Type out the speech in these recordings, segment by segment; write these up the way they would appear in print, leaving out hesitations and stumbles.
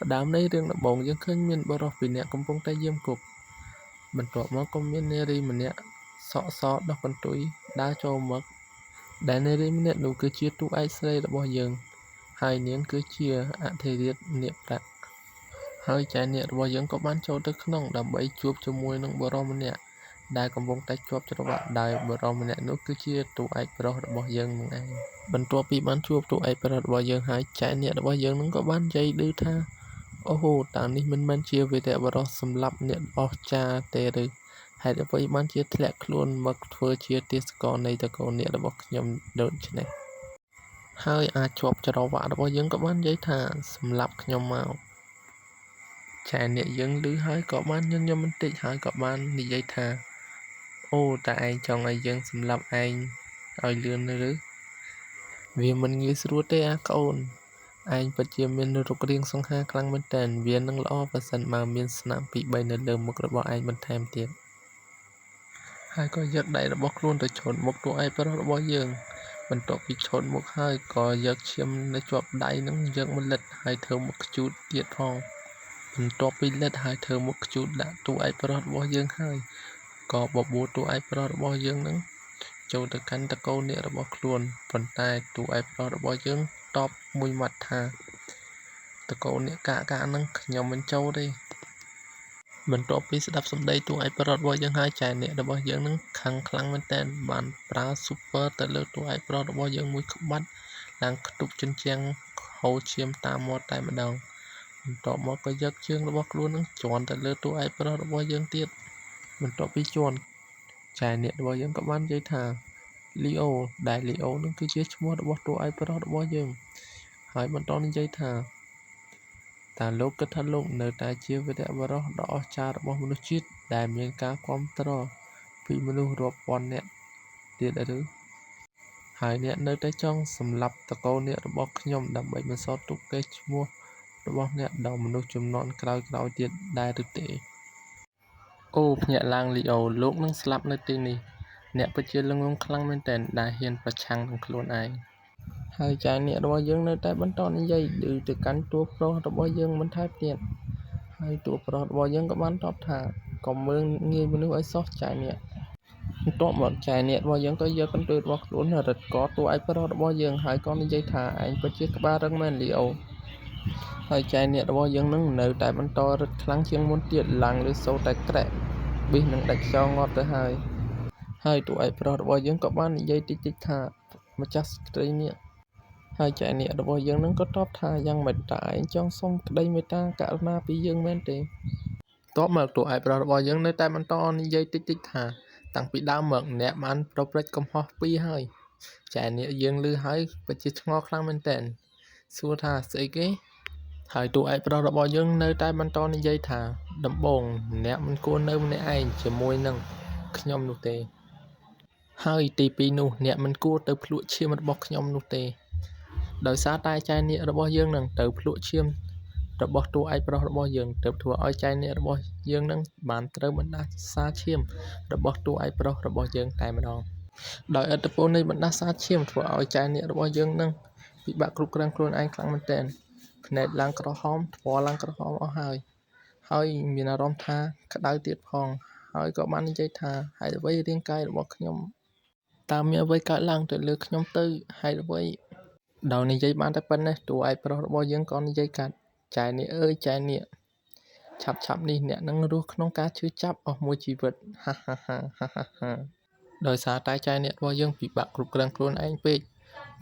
ផ្ដើមនៃរឿងដំបូងយើងឃើញមានបុរសពីរនាក់កំពុងតែយាមគុកបន្ទាប់មកក៏មាននារីម្នាក់សក់សដោះកន្ទុយដើរចូលមកដែលនារីម្នាក់នោះគឺជាតួឯកស្រីរបស់យើងហើយនាងគឺជាអធិរាជនាគប្រាក់ហើយចែនាគរបស់យើងក៏បានចូលទៅក្នុងដើម្បីជួបជាមួយនឹងបុរសម្នាក់ដែលកំពុងតែជាប់ច្រវាក់ដោយបុរសម្នាក់នោះគឺជាតួឯកប្រុសរបស់យើងនឹងឯងបន្ទាប់ពីបានជួបតួឯកប្រុសរបស់យើងហើយចែនាគរបស់យើងនឹងក៏បាននិយាយឌឺថាអូហូតើនេះមិនមែនជាវីរបុរសសម្លាប់អ្នកអស្ចារ្យទេឬហេតុអ្វីបានជាធ្លាក់ខ្លួនមកធ្វើជាទាសករនៃត្រកូលនាគរបស់ខ្ញុំដូច្នេះហើយអាចជាប់ច្រវាក់របស់យើងក៏បាននិយាយថាសម្លាប់ខ្ញុំមកចែនាគយើងឮហើយក៏បានញញឹមបន្តិចហើយក៏បាននិយាយថាអូតើឯងចង់ឲ្យយើងសម្លាប់ឯងឲ្យលឿនឬវាមិនងាយស្រួលទេអាក្អូនឯងពិតជាមានរូបរាងសង្ហាខ្លាំងមែនទែនវានឹងល្អប្រសិនបើមានស្នាមពីរបីនៅលើមុខរបស់ឯងបន្ថែមទៀតហើយក៏យកដៃរបស់ខ្លួនទៅឆូតមុខតួឯកប្រុសរបស់យើងបន្ទាប់ពីឆូតមុខហើយក៏យកឈាមនៅជាប់ដៃនឹងយកមកលិតហើយធ្វើមុខខ្ជូតទៀតផងបន្ទាប់ពីលិតហើយធ្វើមុខខ្ជូតដាក់តួឯកប្រុសរបស់យើងហើយក៏បបួលតួឯកប្រុសរបស់យើងនឹងចូលទៅកាន់ត្រកូលនាគរបស់ខ្លួនប៉ុន្តែតួឯកប្រុសរបស់យើងតបមួយម៉ាត់ថាត្រកូលនាគកាកៗហ្នឹងខ្ញុំមិនចូលទេបន្ទាប់ពីស្ដាប់សម្ដីតួឯកប្រុសរបស់យើងហើយចែនាគរបស់យើងនឹងខឹងខ្លាំងមែនទែនបានប្រើ super ទៅលើតួឯកប្រុសរបស់យើងមួយក្បាច់ឡើងខ្ទប់ជញ្ជាំងហូរឈាមតាមមាត់តែម្ដងបន្ទាប់មកក៏យកជើងរបស់ខ្លួននឹងជាន់ទៅលើតួឯកប្រុសរបស់យើងទៀតបន្ទាប់ពីជាន់ចែនាគរបស់យើងក៏បាននិយាយថាលីអូដែលលីអូនឹងគឺជាឈ្មោះរបស់តួឯកប្រុសរបស់យើងហើយបន្តនិយាយថាតើលោកគិតថាលោកនៅតែជាវីរបុរសដ៏អស្ចារ្យរបស់មនុស្សជាតិដែលមានការគាំទ្រពីមនុស្សរាប់ពាន់នាក់ទៀតឬហើយអ្នកនៅតែចង់សម្លាប់ត្រកូលនាគរបស់ខ្ញុំដើម្បីបន្សល់ទុកកេរ្តិ៍ឈ្មោះរបស់អ្នកដល់មនុស្សជំនាន់ក្រោយៗទៀតដែរឬទេអូភ្ញាក់ឡើងលីអូលោកនឹងស្លាប់នៅទីនេះអ្នកពិតជាល្ងង់ខ្លាំងមែនទែនដែលហ៊ានប្រឆាំងនឹងខ្លួនឯងហើយចែនាគរបស់យើងនៅតែបន្តនិយាយឌឺទៅកាន់តួប្រុសរបស់យើងបន្ថែមទៀតហើយតួប្រុសរបស់យើងក៏បានតបថាកុំមើលងាយមនុស្សឲ្យសោះចែនាគបន្ទាប់មកចែនាគរបស់យើងក៏យកកន្ទុយរបស់ខ្លួនរឹតកតួឯកប្រុសរបស់យើងហើយក៏និយាយថាឯងពិតជាក្បាលរឹងមែនលីអូហើយចែនាគរបស់យើងនឹងនៅតែបន្តរឹតខ្លាំងជាងមុនទៀតឡើងលើសូរតែក្រែកប៊ីសនឹងដាច់ខ្យល់ងាប់ទៅហើយហើយតួឯកប្រុសរបស់យើងក៏បាននិយាយតិចៗថាម្ចាស់ស្ត្រីនាគហើយចែនាគរបស់យើងនឹងក៏តបថាយ៉ាងម៉េចតើឯងចង់សុំក្តីមេត្តាករុណាពីយើងមែនទេតបមកតួឯកប្រុសរបស់យើងនៅតែបន្តនិយាយតិចៗថាតាំងពីដើមមកអ្នកបានប្រព្រឹត្តកំហុសពីរហើយចែនាគយើងឮហើយពិតជាឆ្ងល់ខ្លាំងមែនទែនសួរថាស្អីគេហើយតួឯកប្រុសរបស់យើងនៅតែបន្តនិយាយថាដំបូងអ្នកមិនគួរនៅម្នាក់ឯងជាមួយនឹងខ្ញុំនោះទេហើយទីពីរនោះអ្នកមិនគួរទៅភ្លក់ឈាមរបស់ខ្ញុំនោះទេដោយសារតែចែនាគរបស់យើងនឹងទៅភ្លក់ឈាមរបស់តួឯកប្រុសរបស់យើងទើបធ្វើឲ្យចែនាគរបស់យើងនឹងបានត្រូវបណ្ដាសាឈាមរបស់តួឯកប្រុសរបស់យើងតែម្ដងដោយឥទ្ធិពលនៃបណ្ដាសាឈាមធ្វើឲ្យចែនាគរបស់យើងនឹងពិបាកគ្រប់គ្រងខ្លួនឯងខ្លាំងមែនទែនភ្នែកឡើងក្រហមថ្ពាល់ឡើងក្រហមអស់ហើយហើយមានអារម្មណ៍ថាក្តៅទៀតផងហើយក៏បាននិយាយថាហេតុអ្វីរាងកាយរបស់ខ្ញុំតើមានអ្វីកើតឡើងទៅលើខ្ញុំទៅហេតុអ្វីដោយនិយាយបានតែប៉ុណ្ណេះតួឯកប្រុសរបស់យើងក៏និយាយកាត់ចែនាគអើយចែនាគឆាប់ៗនេះអ្នកនឹងរស់ក្នុងការឈឺចាប់អស់មួយជីវិតហាហាហាហាហាហាដោយសារតែចែនាគរបស់យើងពិបាកគ្រប់គ្រងខ្លួនឯងពេក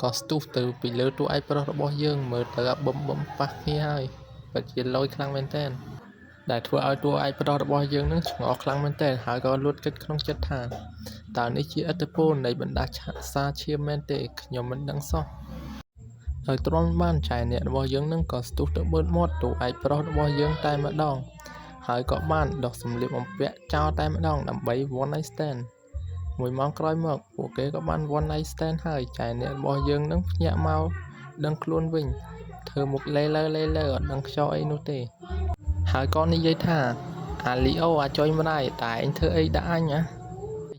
ក៏ស្ទុះទៅពីលើតួឯកប្រុសរបស់យើងមើលទៅអាបឹមបឹមប៉ះគ្នាហើយពិតជាឡូយខ្លាំងមែនទែនដែលធ្វើឲ្យតួឯកប្រុសរបស់យើងនឹងឆ្ងល់ខ្លាំងមែនទែនហើយក៏លួចគិតក្នុងចិត្តថាតើនេះជាឥទ្ធិពលនៃបណ្ដាសាឈាមមែនទេខ្ញុំមិនដឹងសោះដោយទ្រាំបានចែនាគរបស់យើងនឹងក៏ស្ទុះទៅបឺតមាត់តួឯកប្រុសរបស់យើងតែម្ដងហើយក៏បានដោះសម្លៀកបំពាក់ចោលតែម្ដងដើម្បី one night stand មួយម៉ោងក្រោយមកពួកគេក៏បាន one night stand ហើយចែនាគរបស់យើងនឹងភ្ញាក់មកដឹងខ្លួនវិញធ្វើមុខលេលើលេលើអត់ដឹងខ្យល់អីនោះទេហើយក៏និយាយថាអាលីអូអាចុយម្ដាយតែឯងធ្វើអីដាក់អញណា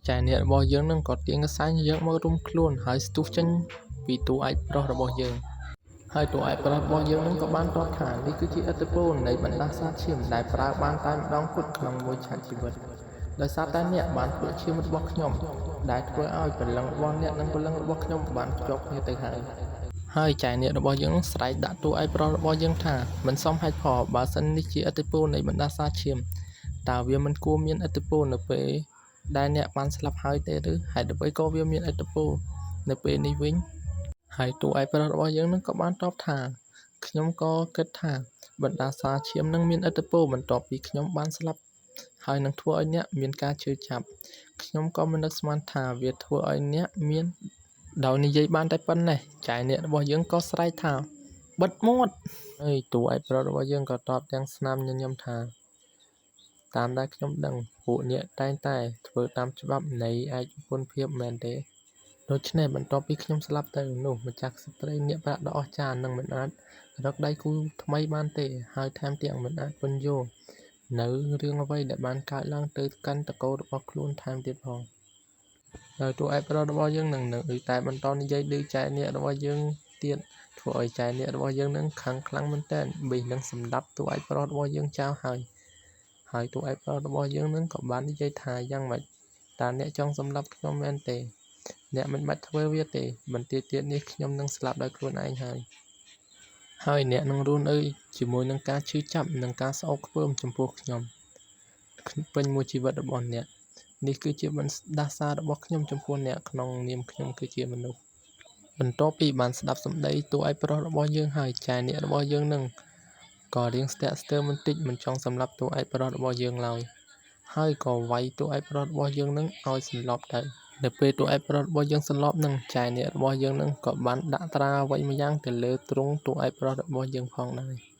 ចែនាគរបស់យើងនឹងក៏ទាញកសែងយកមករុំខ្លួនហើយស្ទុះចេញពីតួឯកប្រុសរបស់យើង ហើយតួឯកប្រុសរបស់យើងនឹងក៏បានតបថានេះគឺជាឥទ្ធិពលនៃបណ្ដាសាឈាមដែលប្រើបានតែម្ដងគត់ក្នុងមួយឆាកជីវិតដោយសារតែអ្នកបានភ្លក់ឈាមរបស់ខ្ញុំដែលធ្វើឲ្យព្រលឹងរបស់អ្នកនិងព្រលឹងរបស់ខ្ញុំបានភ្ជាប់គ្នាទៅហើយហើយចែនាគរបស់យើងនឹងស្រែកដាក់តួឯកប្រុសរបស់យើងថាមិនសមហេតុផលបើសិននេះជាឥទ្ធិពលនៃបណ្ដាសាឈាមតើវាមិនគួរមានឥទ្ធិពលនៅពេលដែលអ្នកបានស្លាប់ហើយទេឬហេតុអ្វីក៏វាមានឥទ្ធិពលនៅពេលនេះវិញហើយតួឯកប្រុសរបស់យើងនឹងក៏បានតបថាខ្ញុំក៏គិតថាបណ្ដាសាឈាមនឹងមានឥទ្ធិពលបន្ទាប់ពីខ្ញុំបានស្លាប់ហើយនឹងធ្វើឲ្យអ្នកមានការឈឺចាប់ខ្ញុំក៏មិននឹកស្មានថាវាធ្វើឲ្យអ្នកមានដោយនិយាយបានតែប៉ុណ្ណេះចែនាគរបស់យើងក៏ស្រែកថាបិទមាត់ហើយតួឯកប្រុសរបស់យើងក៏តបទាំងស្នាមញញឹមថាតាមដែលខ្ញុំដឹងពួកអ្នកតែងតែធ្វើតាមច្បាប់នៃឯកពន្ធភាពមែនទេដូច្នេះបន្ទាប់ពីខ្ញុំស្លាប់ទៅនោះម្ចាស់ស្ត្រីនាគប្រាក់ដ៏អស្ចារ្យនឹងមិនអាចរកដៃគូថ្មីបានទេហើយថែមទាំងមិនអាចពន្យល់នៅរឿងអ្វីដែលបានកើតឡើងទៅកាន់ត្រកូលរបស់ខ្លួនថែមទៀតផងដោយតួឯកប្រុសរបស់យើងនឹងនៅតែបន្តនិយាយឌឺចែនាគរបស់យើងទៀតធ្វើឲ្យចែនាគរបស់យើងនឹងខឹងខ្លាំងមែនទែនប៊ីសនឹងសម្លាប់តួឯកប្រុសរបស់យើងចោលហើយហើយតួឯកប្រុសរបស់យើងនឹងក៏បាននិយាយថាយ៉ាងម៉េចតើអ្នកចង់សម្លាប់ខ្ញុំមែនទេអ្នកមិនបាច់ធ្វើវាទេបន្តិចទៀតនេះខ្ញុំនឹងស្លាប់ដោយខ្លួនឯងហើយហើយអ្នកនឹងរស់នៅជាមួយនឹងការឈឺចាប់និងការស្អប់ខ្ពើមចំពោះខ្ញុំពេញមួយជីវិតរបស់អ្នកនេះគឺជាបណ្ដាសារបស់ខ្ញុំចំពោះអ្នកក្នុងនាមខ្ញុំគឺជាមនុស្សបន្ទាប់ពីបានស្ដាប់សម្ដីតួឯកប្រុសរបស់យើងហើយចែនាគរបស់យើងនឹងក៏រៀងស្ទាក់ស្ទើរបន្តិចមិនចង់សម្លាប់តួឯកប្រុសរបស់យើងឡើយហើយក៏វាយតួឯកប្រុសរបស់យើងនឹងឲ្យសន្លប់ទៅនៅពេលតួឯកប្រុសរបស់យើងសន្លប់នឹងចែនាគរបស់យើងនឹងក៏បានដាក់ត្រាអ្វីម្យ៉ាងទៅលើទ្រុងតួឯកប្រុសរបស់យើងផងដែរ។